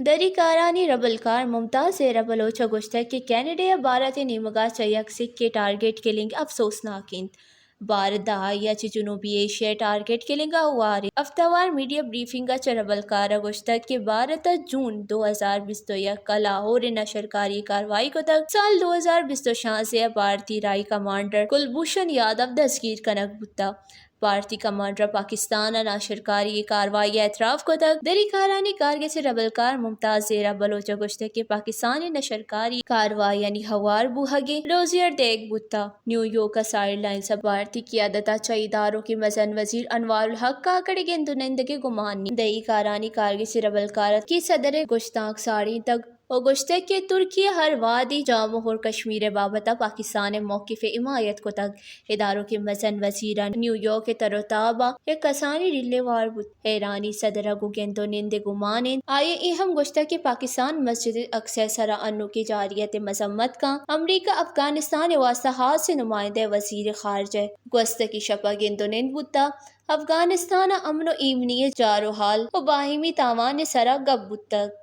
دری کارانی ربلکار ممتاز زہرہ بلوچ ءَ گوشتگ کہ کینیڈا ءَ بھارت ءِ نیمگ ءَ چہ یک سکے ٹارگٹ کلنگ افسوسناک اِنت۔ بھارت دہائی ءَ چہ جنوبی ایشیا ءَ ٹارگٹ کلنگ ءَ ہوار اِنت۔ ہفتہ وار میڈیا بریفنگ ءَ چہ ربلکار ءَ گوشتگ کہ بھارت ءَ جون دو ہزار بیست ءُ یک ءَ لاہور ءَ نشرکاری ءِ کاروائی کتگ۔ سال دو ہزار بیست ءُ شانزدہ ءَ بھارتی رائی کمانڈر کلبھوشن یادو دزگیر کنگ بوتگ۔ بھارتی کمانڈر ءَ پاکستان ءَ ناشرکاری ءِ کاروائی ءَ اعتراف کتگ۔ دری کارانی کارگس ءِ ربلکار ممتاز زہرہ بلوچ ءَ گوشتگ کہ پاکستان ءِ نشرکاری کاروائیانی ہوار بوہگ ءِ ڈوزیئر دیگ بوتگ۔ نیویارک ءَ سائیڈ لائنز ءَ بھارتی قیادت ءَ چہ ادارک ءِ مزن وزیر انوار الحق کاکڑ ءِ گند ءُ نندگ ءِ گمان نیست۔ دری کارانی کارگس ءِ ربلکار ءَ ترکی صدر ءِ گوشتانک ساڑینتگ ءُ گوشتگ کہ ترکی ءَ ہر وہدی جام ءُ کشمیر ءِ بابت ءَ پاکستان ءِ موقف ءِ حمایت کتگ۔ ادارک ءِ مزن وزیر ءَ نیویارک ءِ تر ءُ تاب ءَ یک کسانیں ڈیلے ءَ ہوار بوت۔ ایرانی صدر ءَ گوں گند ءُ نند ءِ گمان اِنت۔ آئی ءَ اے ہم گوشتگ کہ پاکستان مسجد اقصی ءِ سر ءَ انوگیں جارحیت ءِ مذمت کنت۔ امریکہ افغانستان ءِ واستہ ہاسیں نمائندہ ءِ وزیر خارجہ ءِ گوستگیں شپ ءَ گند ءُ نند بوتگ۔ افغانستان ءِ امن ءُ ایمنی ءِ جار ءُ حال ءُ باہمی تاوان ءِ سر ءَ گپ بوتگ۔